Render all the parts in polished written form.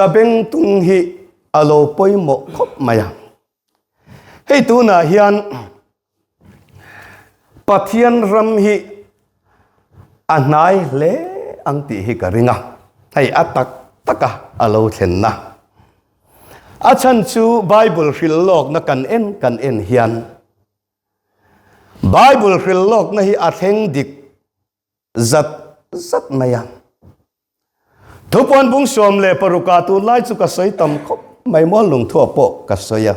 Sabengtung hi a lo pawimawh khawp mai a. Hei tunah hian Pathian ram hi a hnai hle ang tih hi ka ring a, hei a tak taka a lo thlenna. A chhan chu Bible hrilh lawkna kan en kan en hian Bible hrilh lawkna hi a thleng dik zat zat mai a. Thupuan bung 16 ah tunlai chu ka sawi tam khawp mai maw lungthuah pawh ka sawi a.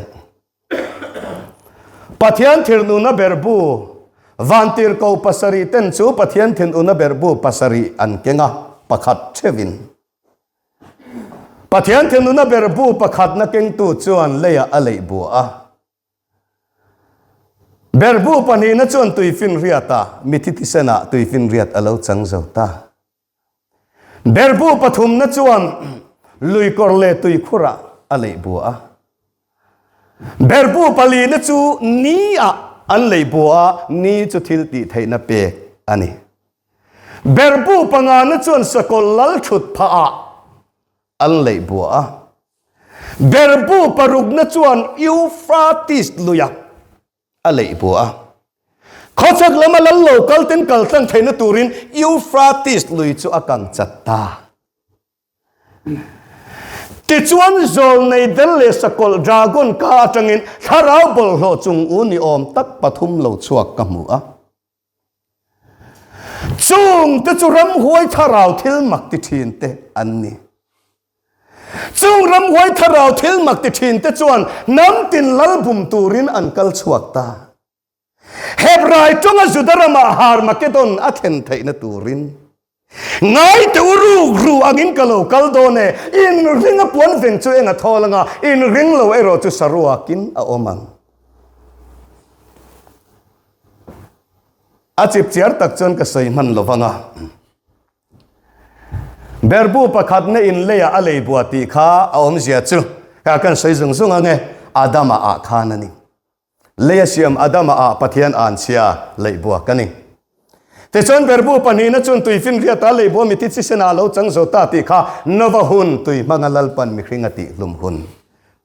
Pathian thirnuna berhbu vantirhkoh pasarih ten chu Pathian thinuna berhbu pasarih an keng a, pakhat theuhin. Pathian thinuna berhbu pakhatna kengtu chuan leiah a leih buah a. Berhbu pahnihna chuan tuifinriatah mithi thisenah tuifinriat a lo chang zo ta. Berhbu pathumna chuan luikawr leh tuikhurah a leih bua a. Berhbu palina chu ni ah an leih bua a, ni chu thil tih theihna pek a ni. Berhbu pangana chuan sakawlh lal thut phah ah an leih bua a. Berhbu parukna chuan Euphrates luia a leih bua a. Khawchhak lama lal lo kal ten kal tlang theihna turin Euphrates lui chu a kang chat ta. Tichuan zawlnei del leh sakawlh dragon ka atangin thlarau bawlhhlawh chung u ni awm tak pathum lo chhuak ka hmu a. Chung te chu ramhuai thlarau thil mak ti thin te an ni. Chung ramhuai thlarau thil mak ti thin te chuan hnam tin lal bum turin an kal chhuak ta. Hebrai tawnga Juda ramah Harmakedon a thlen theihna turin Ngai te u ruk ru angin ka lo kal dawn e, in ring a puan ven chu eng a thawl anga, in ring lo erawh chu saruakin a awm ang. A chipchiar tak chuan ka sawi hman lo vang a. Berbu pakhat na in leiah a lei bua tih kha a awmzia chu ka kan sawi zung zung ang e, Adama ah khan a ni. Lei a siam Adama ah Pathian anchhia leih bua ka ni. Tichuan berbu pahnihna chuan tuifinriat a leih bua mithi chisena a lo chang zo ta tih kha Nova hun tui hmanga Lalpan mihring a tihhlum hun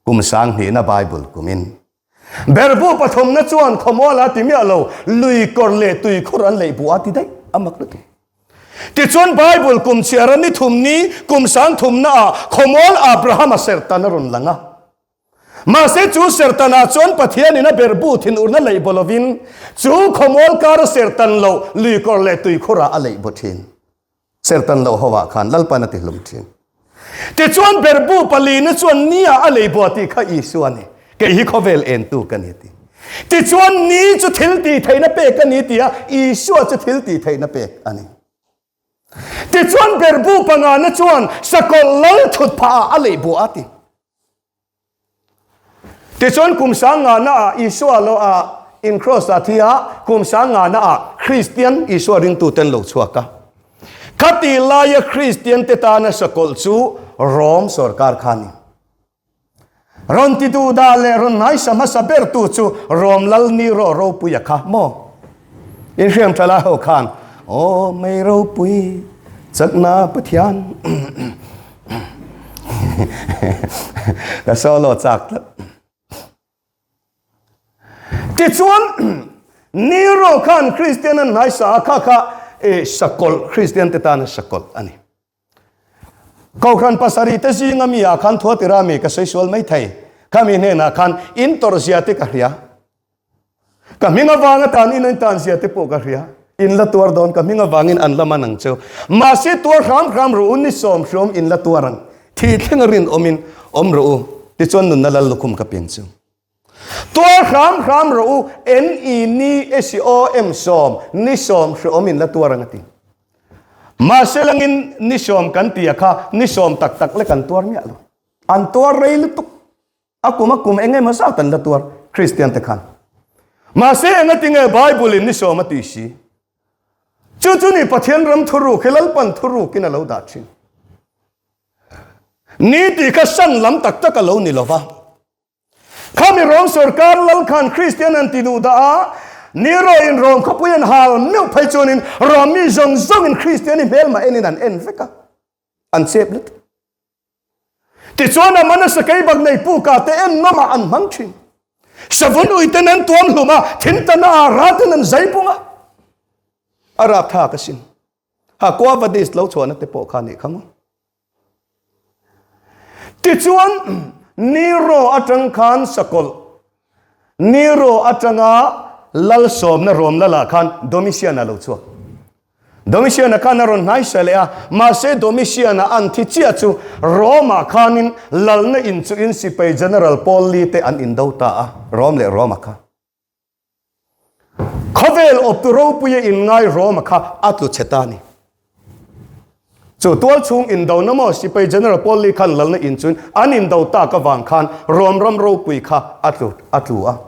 kum sanghnihna Bible kumin Berbu pathumna chuan khawmual a ti miah lo, lui kawr leh tuikhur an leih buh a ti daih a mak lutuk. Tichuan Bible kum chhiara ni thum ni kum sang thumna ah khawmual Abraham a serhtan a rawn lang a. Mahse chu serhtan ah chuan Pathian in a berbu thinurna leih baw lovin chu khawmual kar a serhtan loh lui kawr leh tuikhur ah a leih baw thin. Serhtan loh ho ah khan Lalpan a ti hlum thin. Tichuan berbu palina chuan ni ah a lei bua tih kha Isua a ni. Kei hi khawvel entu ka ni ti. Tichuan ni chu thil tih theihna pek a ni ti a, Isua chu thil tih theihna pek a ni. Tichuan berbu pangana chuan sakawlh lal thut phah ah a lei bua a ti. Tichuan kum sang ngana ah Isua lo a in cross a thi a, kum sang ngana ah Kristian Isua ringtu ten lo chhuak a. Khati laia Kristian te tana sakawlh chu Rom sorkar kha a ni. Rawn ti duh dah leh rawn hnaisa hmasa ber tu chu Rom lal Nero ropuia kha maw? In hriam tha lai ho khan Aw mei ropui chakna Pathian Ka solo chak tlat. Tichuan Nero khan Kristian an hnaisa a, kha kha e sakawlh Kristian te tana sakawlh a ni. Kohhran pasarih te zinga mi ah khan Thuatira mi ka sawi sual mai thei. Khami hnenah khan in tawrh zia te ka hria. Ka hming avanga tan in an tan zia te pawh ka hria. In la tuar dawn ka hming avangin an la man ang cheu. Mahse tuar hram hram rawh u, ni sawm hrawm in la tuar ang. Thih thlenga rinawmin awm rawh u, tichuan nunna lal lukhum ka pian chu. Tuar hram hram rawh u, N-E ni S-O-M sawm, ni sawm hrawm in la tuar ang a ti. Mahse langin ni sawm kan ti a kha, ni sawm tak tak lek an tuar miah lo. An tuar rei lutuk. A kum a kum eng emaw zat an la tuar Kristian te khan. Mahse enga tinge Bible in ni sawm a ti si? Chu chu ni Pathian ram thuruk hi Lalpan thurukin a lo dah thin. Ni tih kha san lam tak tak a lo ni lova. Khami Rom sorkar lal khan Kristian an ti duh dah a, Nero in Rom khawpui an hal meuh phei chuanin Rom mi zawng zawngin Kristian hi hmelmah enin an en vek a, an chep lutuk. Tichuan a mana sakei bak nei puka te en nawmah an hmang thin. Savun uiten an tuam hlum a, thintana ah raten an zai pung a. A rapthlak asin. Ha Quo Vadis lo chhuahna te pawh kha nih kha maw. Tichuan Nero atang khan sakawlh Nero atanga lalsawmna rawm lal ah khan Domitian a lo chhuak. Domitian-a khan a rawn hnaisa leh a, mahse Domitian-a an thi chiah chu Rome-ah khanin lalna in chu in sipai General Paul Lee te an indo ta a, Rome leh Rome-a kha. Khawvel awptu ropuia inngai Rome-a kha a tlu chhe ta a ni. Chu tual chhung indona maw sipai General Paul Lee khan lalna in chuin an indo tak avang khan Rome ram ropui kha a tlu a tlu a.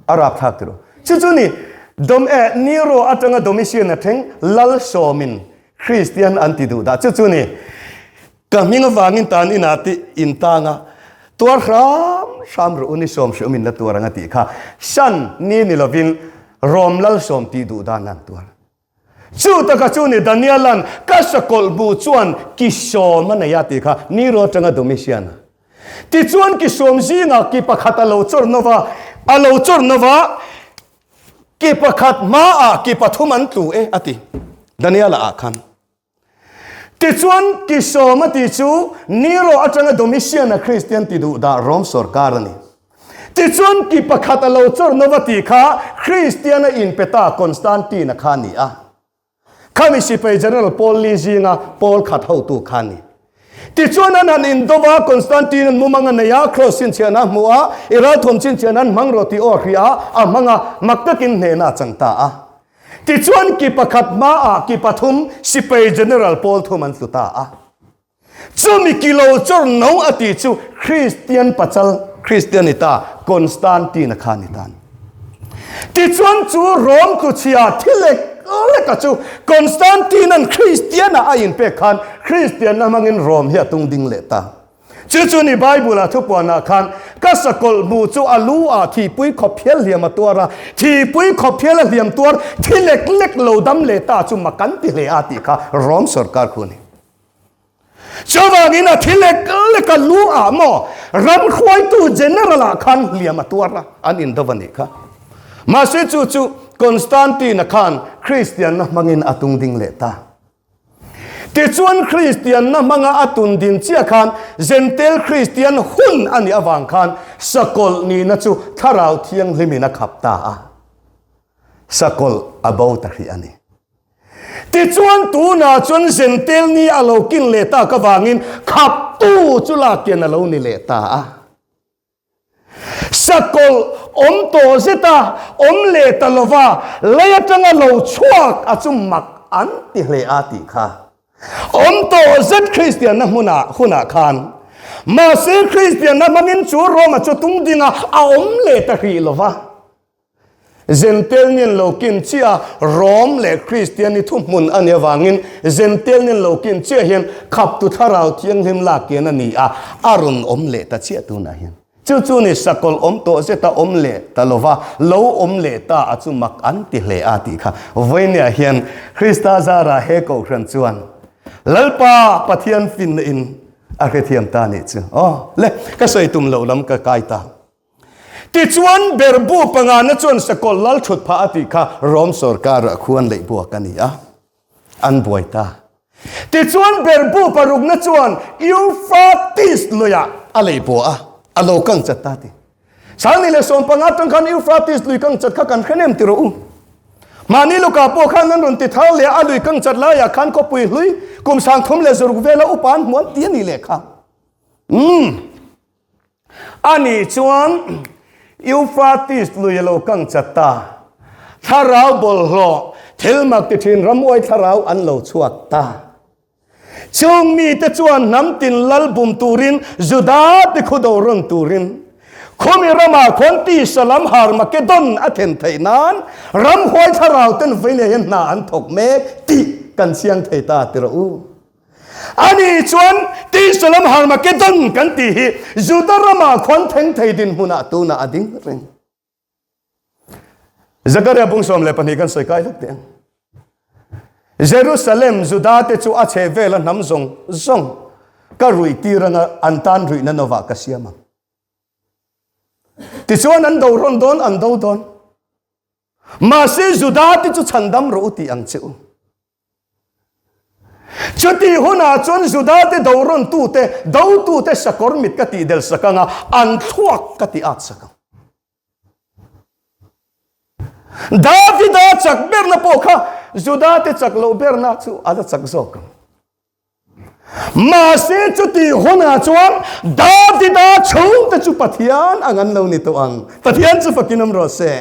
A rapthlak tilo. Chu chu ni Dom eh Nero atanga Domitian a thleng lal sawmin Kristian an ti duh dah. Chu chu ni ka hming avangin tan inah tih in tang a, tuar hram hram rawh u ni sawm hreawm in la tuar ang a tih kha Shan ni ni lovin Rom lal sawm tih duh dan an tuar. Chu taka chu ni Daniela'n ka sakawlh bu chuan ki sawm a nei a tih kha Nero atanga Domitian a. Tichuan ki sawm zingah ki pakhat a lo chawr no va, a lo chawr no va, ki pakhat hmaah ki pathum an tlu e a ti Daniela ah khan. Tichuan, Kisawm a tih chu Nero atanga Domitian-a Kristian ti duh dah Rom sawrkar a ni. Tichuan, ki pakhat a lo chawr no va tih kha Kristian-a inpe ta Constantine-a kha a ni a. Khami sipai General Paul Li zinga pawl khat hotu kha a ni. Tichuan, an han indo va, Constantine-a'n mumang a nei a, Kraws chhinchhiahna a hmu a, i ralthuam chhinchhiahna an hmang rawh tih aw a hria a, a hmang a, mak takin hnehna a chang ta a. Tichuan ki pakhat hmaah ki pathum sipai general pawl thum an tlu ta a. Chumi ki lo chawr no a tih chu Kristian pachal Kristian ni ta Constantine-a kha ni ta a ni. Tichuan chu Rome tluchhia thi lek leka chu Constantine-a'n Kristian-ah a inpek khan Kristianna hmangin Rome hi a tung ding leh ta. Chu chu ni Bible-a thupuanah khan ka sakawlh hmuh chu a lu ah thihpui khawp hial hliam a tuar a, thihpui khawp hial a hliam tuar thi lek lek lo dam leh ta chu mak kan ti hle a tih kha Rom sorkar khu a ni. Chuvangin a thi lek lek a lu ah maw ram hruaitu general ah khan hliam a tuar a, an indo a nih kha. Mahse chu chu Constantine-a khan Kristianna hmangin a tung ding leh ta. Tichuan Kristianna hmanga a tun din chiah khan Jentail Kristian hun a nih avang khan sakawlh nihna chu Thlarau Thianghlimin a khap ta a, sakawlh a bo ta hrih a ni. Tichuan tunah chuan Jentail ni a lo kin leh tak avangin khaptu chu lak kian a lo ni leh ta a. Sakawlh awm tawh zet a, awm leh ta lova, lei atanga lo chhuak a chu mak an ti hle a tih kha. Awm tawh zet Kristianna hmunah hunah khan. Mahse Kristianna hmangin chu Roma chu tung dinga a awm leh ta hrih lova. Zentel nen lo kin chiah a, Rom leh Kristian hi thuhmun a nih avangin Zentel nen lo kin chiah hian khaptu thlarau thianghlim lak kian a ni a, a rawn awm leh ta chiah tunah hian. Chu chu ni sakawlh awm tawh zeta awm leh ta lova, lo awm leh ta a chu mak an ti hle a tih kha. Vawinia hian Krista zarah he kohhran chuan Lalpa Pathian finna in a hrethiam ta nih chu. Aw le, ka sawi tum loh lam ka kai ta. Tichuan, berbu pangana chuan sakawlh lal thut phah a tih kha Rom sorkarah khuan leih buak a ni a, an buai ta. Tichuan, berbu parukna chuan Euphrates luiah a leih buah a, a lo kang chat ta ti. Sangni leh sawmpanga atang khan Euphrates lui kang chat kha kan hre nem ti rawh u. Mahni lukah pawh khan an rawn ti thar leh a, a lui kang chat laiah khan khawpui hlui kum 30 leh zaruk vela upa an hmuan ti a nih leh kha. Umm. Ani chuan Euphrates lui a lo kang chat ta. Thlarau bawlhhlawh, thil mak ti thin ramuai thlarau an lo chhuak ta. Chung mite chuan hnam tin lal bum turin Juda te khu do rawn turin khumi ramah khuan tisa lam Harmakedon a then theih nan ramhuai thlarau ten vei leh hian hna an thawk mek tih kan chiang thei ta ti rawh u. Ani chuan Tisa lam Harmageddon kan tih hi Juda ramah khuan thleng thei dinhmunah tunah a ding reng. Zakaria bung 12 kan sawi kai hlek teh ang. Jerusalem Juda te chu a chhe vela hnam zawng zawng. Ka ruih tir anga an tan ruihna novah ka siam ang. Tichuan an do rawn dawn, an do dawn. Mahse Juda te chu chhandam rawh u tih ang che u. Chutih hunah chuan Juda te do rawn tute, do tute sakawr mit ka tih del sak anga an thluak ka tih at sak ang. Davida chak berna pawh kha Juda te chak loh berna chu a la chak zawk ang. Mahse chutih hunah chuan Davida chhungte chu Pathian ang an lo ni tawh ang. Pathian chu fakin awm rawh se.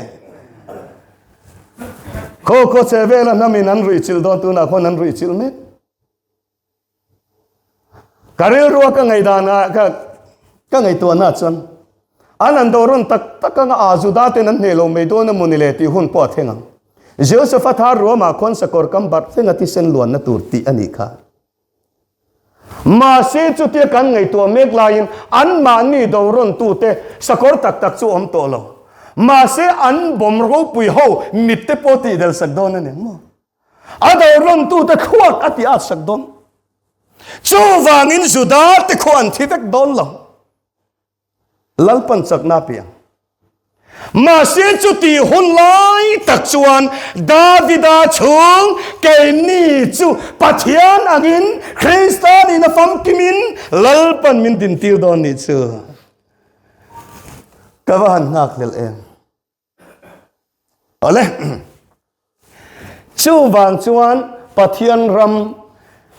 Khaw khaw che vela hnamin an ruihchilh dawn tunah khawn an ruihchilh mek. Ka rilrua ka ngaihdanah ka ka ngaihtuahna chuan an an do rawn tak tak anga a Juda ten an hneh lo mai dawn emaw ni le tih hun pawh a thleng ang. Jehoshaphat ruamah khawn sakawr kam barh thlenga thisen luanna tur tih a nih kha. Mahse chutia kan ngaihtuah mek laiin anmahni do rawn tute sakawr tak tak chu awm tawh lo. Mahse an bawm ropui ho mit te pawh tih del sak dawn a ni ang maw? A do rawn tute thluak a ti at sak dawn. Chuvangin Juda te khaw an thi vek dawn lo. Lalpan chakna a piang. Mahse chuti hun lai tak chuan Davida chhung keini chu Pathian angin Krista nihna famkimin Lalpan min dintir dawn nih chu. Ka va han nghak hlelh em. Awle. Chuvang chuan Pathian ram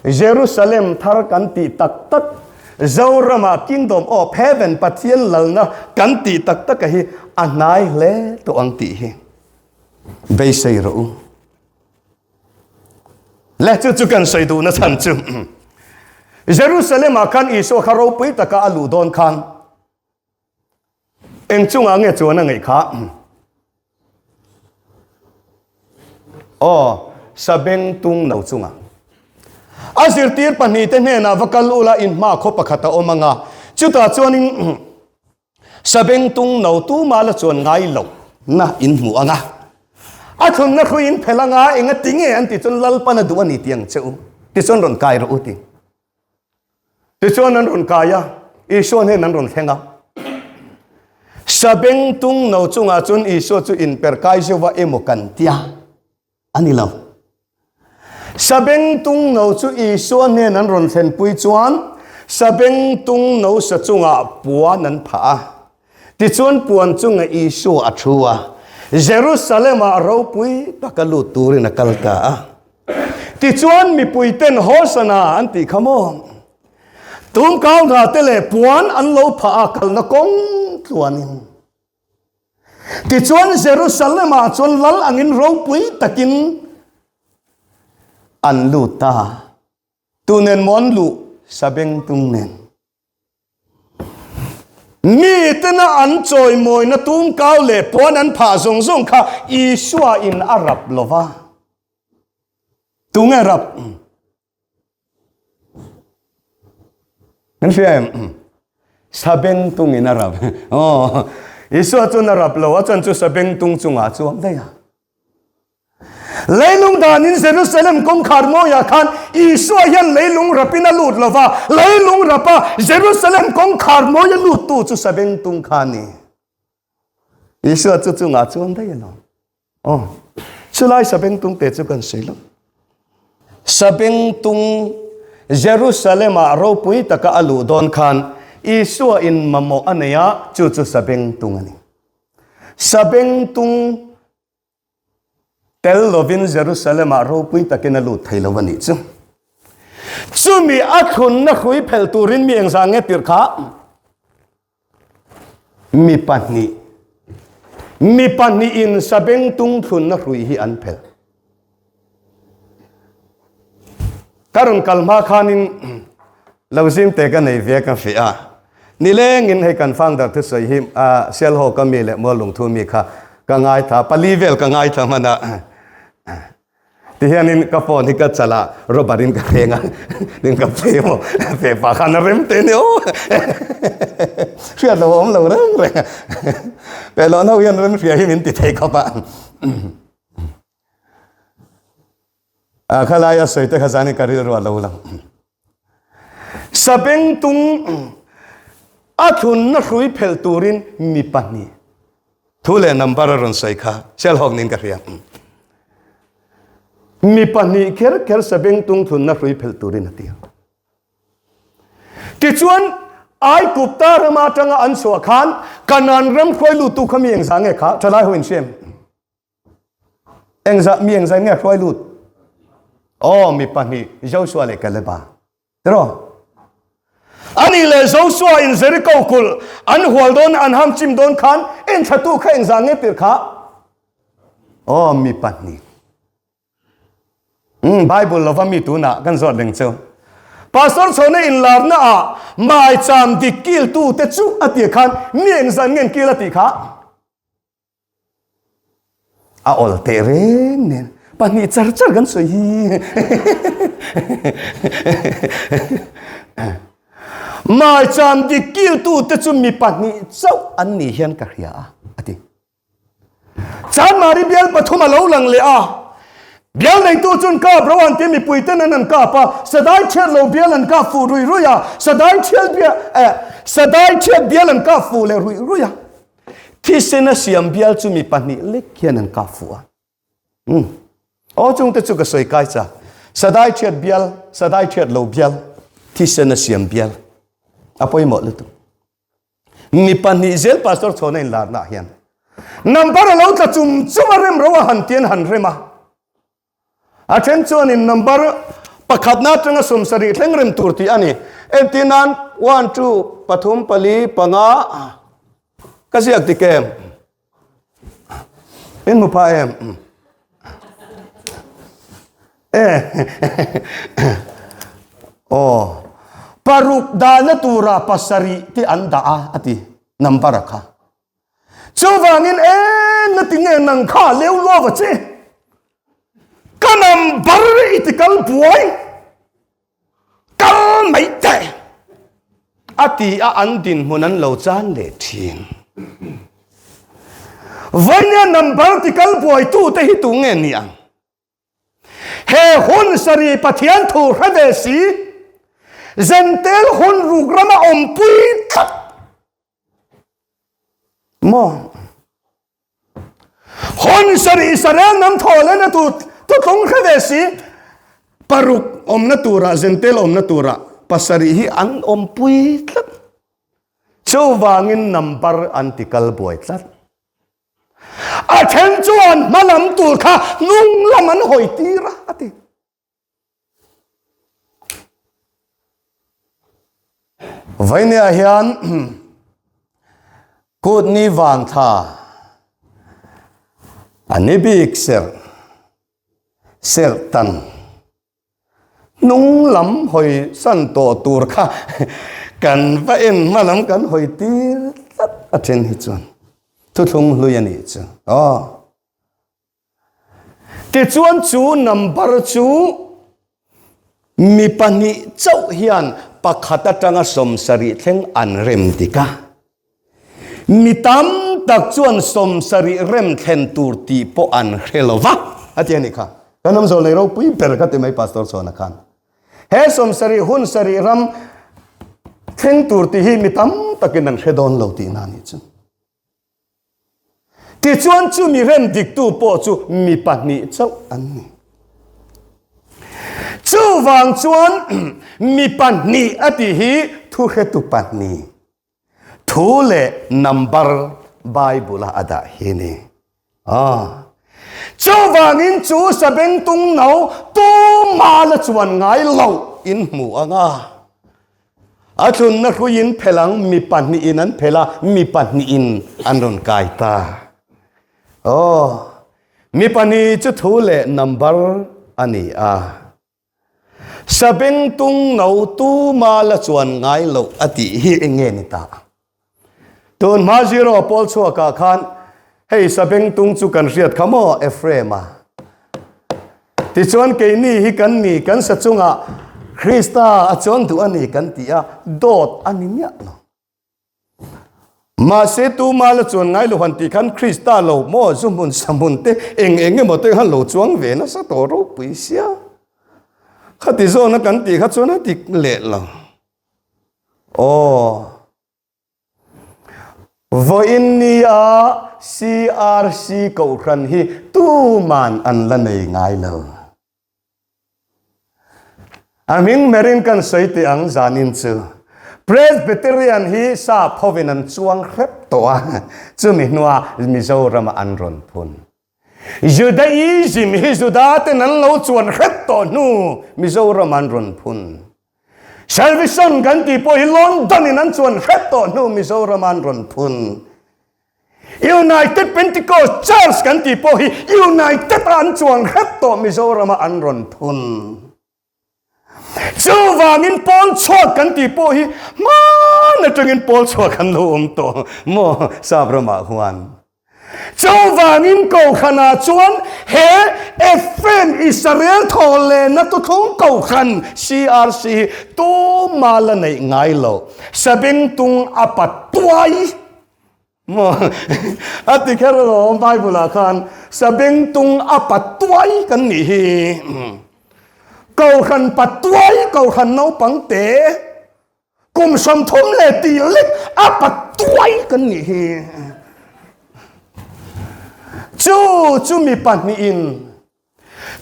Jerusalem thar kan tih tak tak, Zorama Kingdom of Heaven Pathian lalna kan tih tak taka hi a hnai hle tawh ang tih hi beisei rawh u. Le chu chu kan sawi duhna chhan chu Jerusalem ah khan Isua kha ropui taka a luh dawn khan Eng chungah nge chuan a ngaih kha? Aw, sabeng tung no chungah. A zirtir pahnihte hnenah va kal ula in hma khaw pakhat a awm anga, chutah chuanin sabeng tung no tumah la chuan ngai lo na in hmu anga. A thlunna hrui in phelh anga enga ti nge an tih chuan Lalpan a duh a ni tih ang che u. Tichuan rawn kai rawh u ti. Tichuan an rawn kai a, Isua hnen an rawn thleng a. Sabeng tung no chungah chuan Isua chu inper kai zeuh a emaw kan tia a ni lo. Sabeng tung no chu Isua hnen an rawn thlenpui chuan sabeng tung no sa chungah puan an phah a. Tichuan puan chungah Isua a thu a, Jerusalem-ah ropui taka lut turin a kal ta a. Tichuan mipuiten Hosana an tih kha maw? Tumkau hna te leh puan an lo phah a kalna kawng tluanin. Tichuan Jerusalem ah chuan lal angin ropui takin an lut ta. Tu nen maw an luh? Sabengtung nen. Mitena an chawimawina tumkau leh puan an phah zawng zawng kha Isua in a rap lo va. Tunge rap? Kan hria em? Sabengtung in a rap. Aw, Isua chuan a rap lo, a chuan chu sabengtung chungah chuang daih a. Leilung danin Jerusalem kawngkhar mawiah khan Isua hian leilung rapin a lut lo va, leilung rapa Jerusalem kawngkhar mawia luttu chu sabengtung kha a ni. Isua chu chungah chuan daih a lo. Aw, chulai sabengtung te chu kan sawi lo. Sabengtung Jerusalem-ah ropui taka a luh dawn khan Isua in mamawh a nei a, chu chu sabengtung a ni. Sabengtung Tel lovin Jerusalem-ah ropui takin a lut thei lo a nih chu. Chumi a thlunna hrui phelh turin mi engzah nge tirh kha? Mi pahnih. Mi pahnihin sabengtung thlunna hrui hi an phelh. Ka rawn kal hma khanin lo zing te ka nei ve ka hria a. Nilengin hei kan founder thusawi hi Sialhawka mi leh Muallungthu mi kha ka ngaithla, pali vel ka ngaithla hman a. Tihianin ka phone hi ka chalh a, rubber in ka hreng a, tin ka pe maw, pe pah khan a rem te ni aw. Hriat lo a awm lo reng reng a. Pe loh ho hian rem hria hi min ti thei khawp a. A khalai a sawi te kha zanin ka rilru a lo lang. Sabengtung a thlunna hrui phelh turin mi pahnih thu leh number a rawn sawi kha Sialhawk niin ka hria. Mi pahnih kher kher sabengtung thlunna hrui phelh turin a ti a. Tichuan, Aigupta rama atanga an chhuah khan Kanaan ram hruai luttu kha mi engzah nge kha? Thalai ho in hria em? Engzah mi engzah nge hruai lut? Aw, mi pahnih, Joshua leh Kaleba. Tiraw? Ani leh Joshua in Jericho kulh an hual dawn an ham chim dawn khan enthlatu kha engzah nge tirh kha? Aw, mi pahnih. Umm Bible lova mi tunah kan zawt reng chu. Pastor chhawna inlarna ah maicham dik kil tu te chu a tih khan mi engzan ngen kil a tih kha a awl teh reng nen pahnih char char kan sawi hi. Maicham dik kil tu te chu mi pahnih chauh an ni hian ka hria a a ti. Chanmari bial pathum a lo lang leh a, bial neitu chuan kap ro an ti mipui ten an an kap a, sadai chhiat lo bial an kap fuh ruih ruih a, sadai chhiat bial eh sadai chhiat bial an kap fuh leh ruih ruih a, thisen a siam bial chu mi pahnih lek hian an kap fuh a. Umm aw chungte chu ka sawi kai cha, sadai chhiat bial, sadai chhiat lo bial, thisen a siam bial a pawimawh lutuk. Mi pahnih zel pastor chhawna inlarna ah hian number a lo tla chum chum a rem ro a han ti an han rem a. A then chuanin number pakhatna atanga 70 thleng rem tur tih a ni. Entir nan one two pathum pali panga ka ziak dik em? In hmu pha em? E Aw paruk dahna tura pasarih te an dah a a ti number a kha. Chuvangin eng na ti nge nang kha leu luau a che. Ka number i ti kal buai. Kal mai teh! A ti a, an dinhmun an lo chan leh thin. Vawina number ti kal buaitu te hi tu nge ni ang? He hun sarih Pathian thu hre ve si, Zentel hun ruk rama awmpui tlat maw? Hun sarih Israel hnam thaw lehna tur thutlung hre ve si, paruk awmna turah Zentel awmna turah pasarih hi an awmpui tlat. Chuvangin number an ti kal buai tlat. A then chuan hma lam tur kha hnung lam an hawi tir a, a ti. Vawinia hian kutni vangthla a ni bik serh serh tan hnung lam hawi san tawh tur kha kan va en hma lam kan hawi tir tlat a then hi chuan thuthlung hlui a nih chu aw. Tichuan chu number chu mi pahnih chauh hian pakhat atanga 70 thleng an rem dik a. Mi tam tak chuan 70 rem thlen tur tih pawh an hre lo va, a ti a nih kha. Kan awm zawlnei ropui ber ka ti mai Pastor Chhuana khan. He 70 hun sarih ram thleng tur tih hi mi tam takin an hre dawn lo tihna a nih chu. Tichuan chu mi rem diktu pawh chu mi pahnih chauh an ni. Chuvang chuan mi pahnih a tih hi thuhretu pahnih, thu leh number Bible-a a dah hi a ni. Ah. Chuvangin chu sabengtung no tumah la chuan ngai loh in hmu ang a. A tlunna hruiin phel ang, mi pahnihin an phel a, mi pahnihin an rawn kai ta. Aw, mi pahnih chu thu leh number a ni a. Sabengtung no tuma la chuan ngai loh a tih hi eng nge ni ta? Tun hma zero pawl chhuakah khan hei sabengtung chu kan hriat kha maw Ephraim-a. Tichuan keini hi kan ni kan sa chungah Krista a chuan duh a ni kan ti a, dawt a ni miah lo. Mahse tuma la chuan ngai lo han tih khan Krista lo maw zu hmun sa hmun te eng eng emaw te khan lo chuang ve nasa tawh ropui sia. Khati zawna kan tih kha chuan a dik leh lo. Aw. Vawiin nia CRC Kohhran hi tuman an la nei ngai lo. A hming hmerin kan sawi teh ang zanin chu. Presbyterian hi sap hovin an chuang hrep tawh a, chumi hnuah Mizorama an rawn phun. Judaism hi Juda ten an lo chuan hrep tawh hnu Mizoram an rawn phun. Salvation kan tih pawh hi London in an chuan hrep tawh hnu Mizoram an rawn phun. United Pentecost Church kan tih pawh hi United a an chuan hrep tawh Mizoram a an rawn phun. Chuvangin pawl chhuak kan tih pawh hi hman atangin pawl chhuak an lo awm tawh maw sap ramah huan. Chuvangin Kohhranah chuan he Ephraim Israel thawhlehna thuthlung Kohhran CRC hi tuma la neih ngai lo. Sabengtung a patuai. Maw? A ti kher alawm Bible ah khan sabengtung a patuai kan nih hi. Kohhran patuai, kohhran naupang te kum 30 leh tih lek a patuai kan nih hi. Chu chu mi pahnihin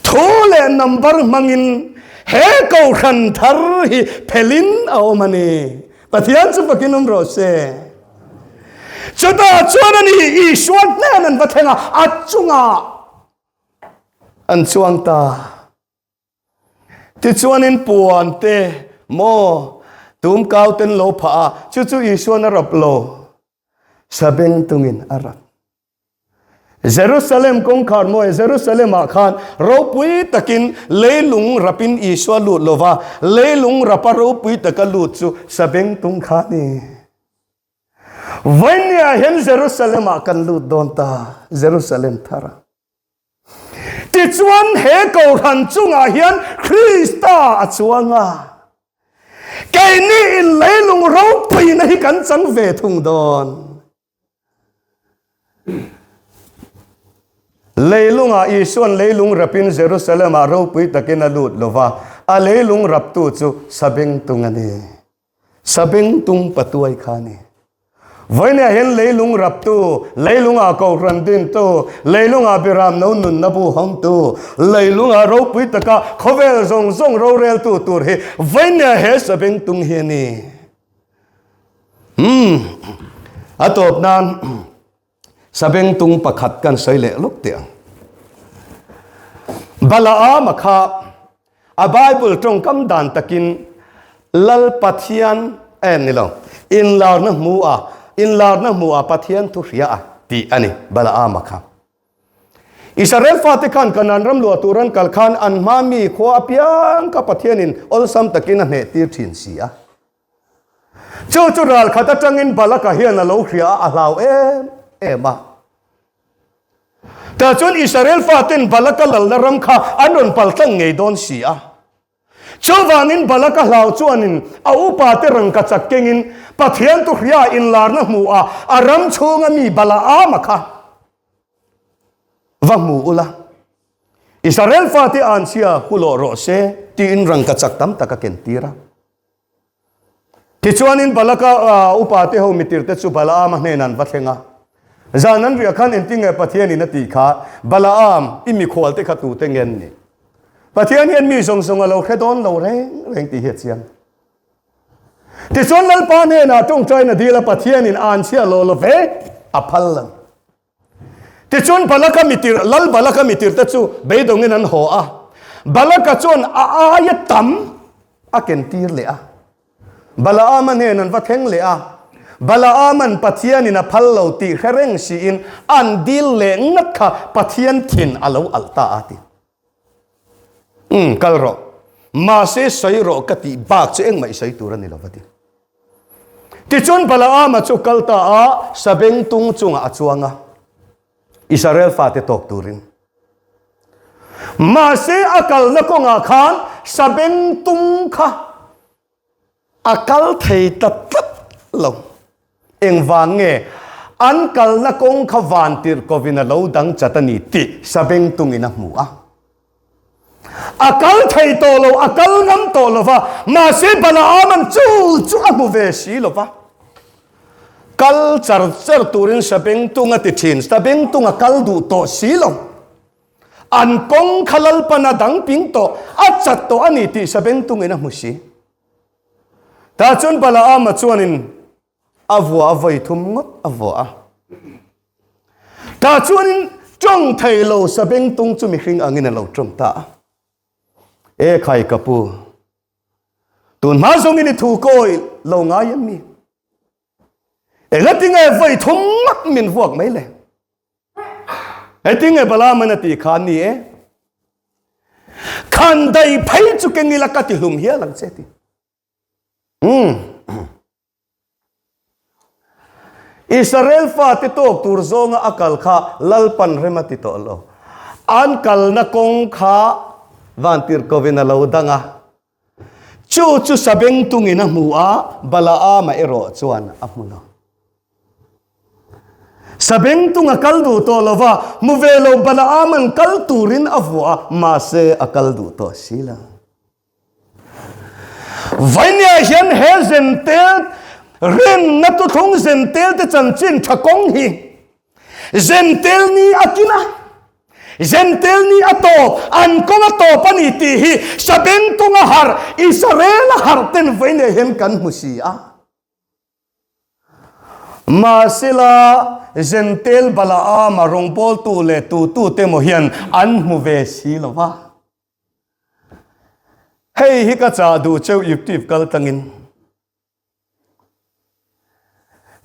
Thu leh number hmangin he kohhran thar hi phelin a awm a ni. Pathian chu fakin awm rawh se. Chutah chuan a ni Isua hnen an va thleng a, a chungah an chuang ta. Tichuanin puan te maw tum kau ten lo phah a, chu chu Isuan a rap lo, sabengtungin a rap. Jerusalem kawngkhar mawi Jerusalem-ah khan ropui takin leilung rapin Isua lut lo va, leilung rapa ropui taka lut chu sabengtung kha a ni. Vawinia hian Jerusalem-ah kan lut dawn ta, Jerusalem thara. Tichuan he kohhran chungah hian Krista a chuang a, keini in leilung ropuina hi kan chang ve thung dawn. Leilungah Isua'n leilung rapin Jerusalem-ah ropui takin a lut lo va, a leilung raptu chu Sabengtung a ni. Sabengtung patuai kha a ni. Vawinia hian leilung raptu, leilungah kohhran dintu, leilungah biram no nunna bu hawngtu, leilungah ropui taka khawvel zawng zawng roreltu tur hi vawinia he Sabengtung hi a ni. Umm a tawp nan sabengtung pakhat kan sawi leh lawk teh ang. Balaam a kha a Bible tawngkam dan takin Lal Pathian eh ni lo inlarna hmu a inlarna hmu a Pathian thu hria a tih a ni Balaam a kha. Israel fate khan Kanaan ram luah tur an kal khan an hma mi khua apiang kha Pathianin awlsam takin a hneh tir thin si a. Chu chu ral khat atangin Balaka hian a lo hria a, a hlau em em a. Tah chuan Israel faten Balaka lalna ram kha an rawn paltlang ngei dawn si a. Chuvangin Balaka hlau chuanin a upate rangkachak kengin Pathian tuhria inlarna hmu a, a ram chhunga mi Balaama kha va hmu ula, Israel fate anchhia hulawh rawh se tiin rangkachak tam tak a kentir a. Tichuanin Balaka upate ho mitirte chu Balaama hnenah an va thleng a. Zan an riah khan engtinge Pathianin a tih kha, Balaam, i mikhualte kha tute nge an nih? Pathian hian mi zawng zawng a lo hre dawn lo reng reng tih hi a chiang. Tichuan Lalpa hnenah tawngtaina dil a Pathianin anchhia lo lo ve a phal lo. Tichuan Balaka mitir, Lal Balaka mitirte chu beidawngin an haw a. Balaka chuan a aia tam a kentir leh a. Balaama hnen an va thleng leh a. Balaaman Pathianin a phal lo tih hre reng siin an dil leh ngat kha Pathian thin a lo alh ta a ti. Umm, kal rawh. Mahse sawi rawh ka tih bak chu engmah i sawi tur a ni lo va ti. Tichuan Balaama chu kal ta a, sabengtung chungah a chuang a, Israel fate tawk turin. Mahse a kalna kawngah khan sabengtung kha a kal thei ta tlat lo. Engvang nge an kalna kawng kha vantirhkovin a lo dang chat a ni tih sabengtungin a hmu a. A kal thei tawh lo, a kal ngam tawh lo va, mahse Balaama'n chu chu a hmu ve si lo va. Kal char char turin Sabengtung a ti thin, Sabengtung a kal duh tawh si lo. An kawng kha Lalpan a dang ping tawh, a chat tawh a ni tih Sabengtungin a hmu si. Tah chuan Balaama chuanin a vua a vawi thum ngawt a vua a. Tah chuanin tawng thei lo Sabengtung chu mihring angin a lo tawng ta a. E khai ka pu, tun hma zawngin i thu kawi lo ngai em mi? Engatinge vawi thum ngawt min vuak mai le? Hetinge Balaman a tih kha ni e. Khan dai phei chu keng ila ka ti hlum hial ang che ti. Hmm. Israel fate tawk tur zawnga a kal kha Lalpan rem a ti tawh lo. An kalna kawng kha vantirhkovin a lo dang a. Chu chu sabengtungin a hmu a, Balaama erawh chuan a hmu lo. Sabengtung a kal duh tawh lo va, hmu ve lo Balaama'n kal turin a vuah a, mahse a kal duh tawh si lo. Vainia hian he zentel rinna thuthlung zentel te chanchin tha kawng hi zentel ni a kin a, zentel ni a tawp, an kawng a tawp a ni tih hi Sabengtung a harh, Israel a harh ten Vainia hian kan hmu si a. Mahsela zentel Balaama rawngbawltu leh tutute maw hian an hmu ve si lo va. Hei hi ka chah duh cheu YouTube kal tlangin.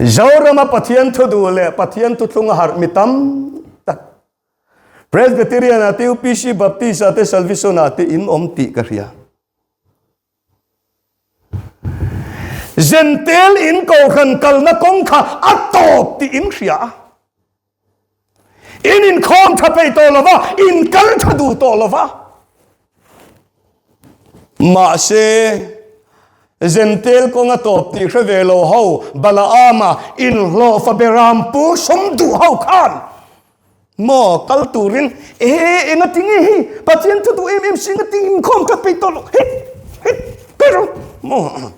Zorama Pathian thu duh leh Pathian thuthlung a harh mi tam tak Presbyterian ah te UPC Baptist ah te Salvation ah te in awm tih ka hria. Zentel in kohhran kalna kawng kha a tawp tih in hria a. In inkhawm tha peih tawh lo va, in kal tha duh tawh lo va. Mahse, Zentel kawnga tawp tih hre ve lo ho Balaama inhlawhfa berampu sawm duh ho khan maw kal turin e engati nge hei Pathian thu duh em em si engati inkhawm tha peih tawh lo hei hei kal rawh maw.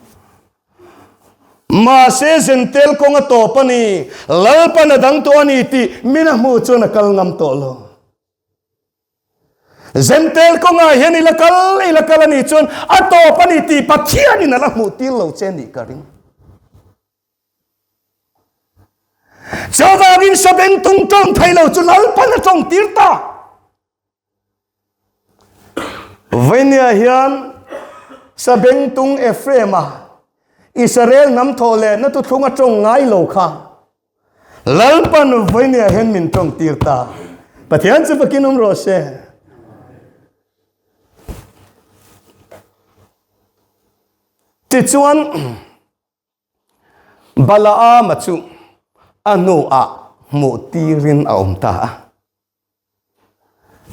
Mahse Zentel kawng a tawp a ni, Lalpan a dang tawh a ni tih min a hmuh chuan a kal ngam tawh lo. Zentel kawngah hian i la kal, i la kal a nih chuan a tawp a ni tih Pathianin a la hmuh tir lo che nih ka ring. Chuvangin Sabengtung tawng thei lo chu Lalpan a tawng tir ta. Vainia hian Sabengtung Ephraim-a Israel hnam thawh leh na thuthlung a tawng ngai lo kha Lalpan Vainia hian min tawng tir ta. Pathian chu fakin awm rawh se. Tichuan Balaama chu a hnuah hmuh tirin a awm ta a.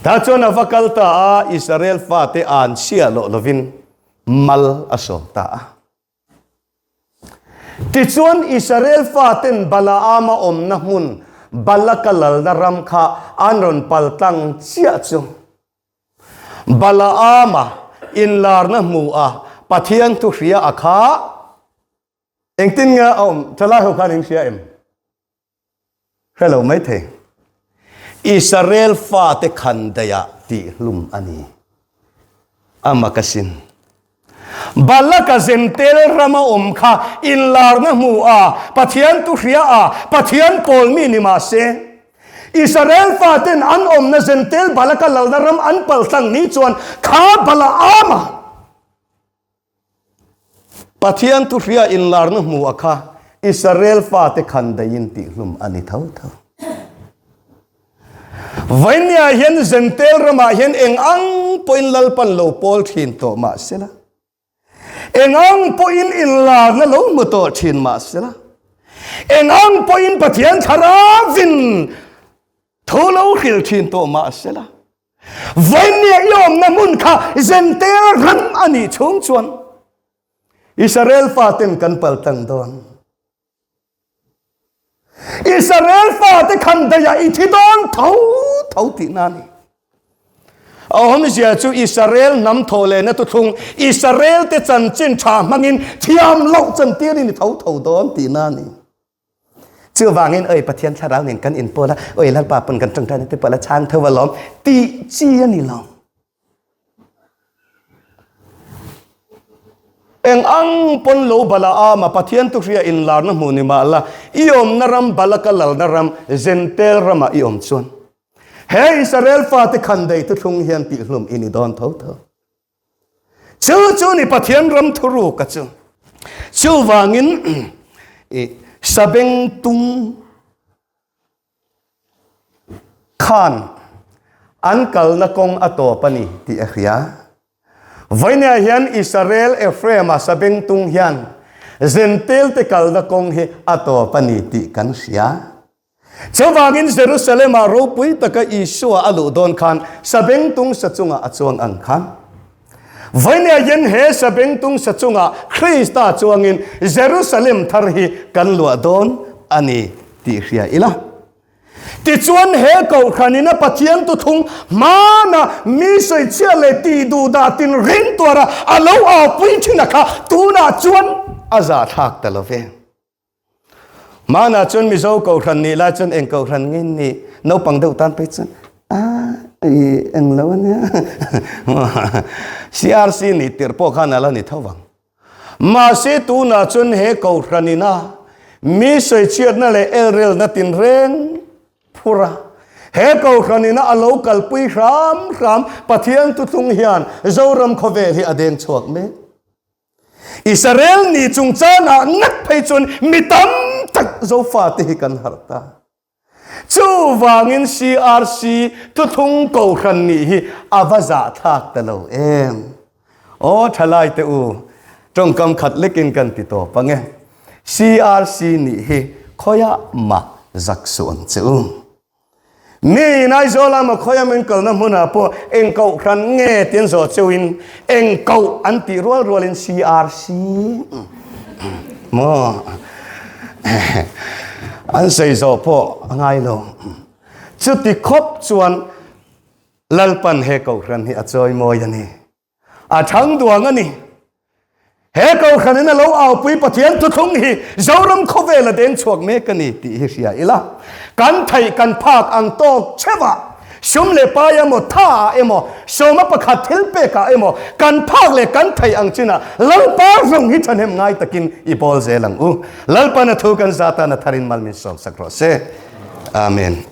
Tah chuan a va kal ta a, Israel fate an chhiah loh lovin mal a sawm ta a. Tichuan Israel faten Balaama awmna hmun Balaka lalna ram kha an rawn paltlang chiah chu Balaama inlarna hmu a Pathian thu hria a kha engtin nge a awm thalai ho khan in hria em? Hre lo mai thei. Israel fate khan daihah tihhlum a ni. A mak asin. Balaka Zentel rama awm kha inlarna hmu a, Pathian tu hria a, Pathian pawl mi ni mah se, Israel faten an awmna Zentel Balaka lalna ram an paltlang ni chuan kha Balaama Pathian thu hria inlarna hmu a kha Israel fate khan daihin tihhlum a ni tho tho. Vainia hian Zentel ramah hian eng ang pawhin Lalpan lo pawl thin tawh mah sela, eng ang pawhin inlarna lo hmu tawh thin mah sela, eng ang pawhin Pathian Thlarauin thu lo hril thin tawh mah sela, Vainia i awmna hmun kha Zentel ram a nih chhung chuan Israel faten kan paltlang dawn. Israel fate khan daihah i thi dawn tho tho tihna a ni. A awmzia chu Israel hnam thawh lehna thuthlung, Israel-te chanchin tha hmangin thiam loh chantirin i tho tho dawn tihna a ni. Chuvangin, Oi Pathian thlarau nen kan inpawl a, oi Lalpa pawn kan tawngtaina te pawh la chhang tho alawm tih chi a ni lo. Eng ang pawn lo Balaama Pathian tuhria inlarna hmuh ni mah la, i awmna ram Balaka lalna ram Zentel ramah i awm chuan he Israel fate khandei thuthlung hian tihhlum i ni dawn tho tho. Chu chu ni Pathian ram thuruka chu. Chuvangin i sabengtung Khan an kalna kawng a tawp a ni tih a hria. Vawinia hian Israel Ephraim-a sabengtung hian Zentelte kalna kawng hi a tawp a ni tih kan hria. Chuvangin Jerusalem-ah ropui taka Isua a luh dawn khan sabengtung sa chungah a chuang ang khan. Vawinia hian he sabengtung sa chungah Krista chuangin Jerusalem thar hi kan luah dawn a ni tih hria ila. Tichuan he kohhranin a Pathian tuthung hmana mi sawichhia leh tih duh dah tin ring tuara a lo aupui thin a kha tunah chuan a zahthlak ta lo ve. Hmanah chuan Mizo kohhran nih lai chuan eng kohhran nge nih naupang deuh tan phei chuan a i eng lo ania CRC nih tirh pawh khan a la ni tho vang. Mahse tunah chuan he kohhran ina mi sawichhiatna leh elrelna tinreng phur a, he kohhran ina a lo kalpui hram hram Pathian thuthlung hian Zoram khawvel hi a deng chhuak mek. Israel ni chungchangah ngat phei chuan mi tam tak Zofate hi kan harh ta. Chuvangin CRC thuthlung kohhran nih hi a va zahthlak ta lo em? Aw thalai te u, tawngkam khat lekin kan ti tawp ang e. CRC nih hi khawiah mah zak suh ang che u. Mi in Aizawl lama khawia min kalna hmunah pawh eng kohhran nge ti an zawh cheuhin eng koh an tih rual rualin CRC maw an sawi zawh pawh a ngai lo. Chuti khawp chuan Lalpan he kohhran hi a chawi mawi a ni. A chhang duang a ni. He kohhranin a lo aupui Pathian thuthlung hi Zoram khawvel a deng chhuak mek a ni tih hi hria ila. Kan theih kan phak ang tawk cheuh ah, sum leh pai emaw, tha ah emaw, sawma pakhat thil pek ah emaw, kan phak leh kan theih ang chinah Lalpa rawng hi thahnem ngai takin i bawl zel ang u. Lalpan a thu kan zat tan a tharin mal min sawmsak rawh se. Amen.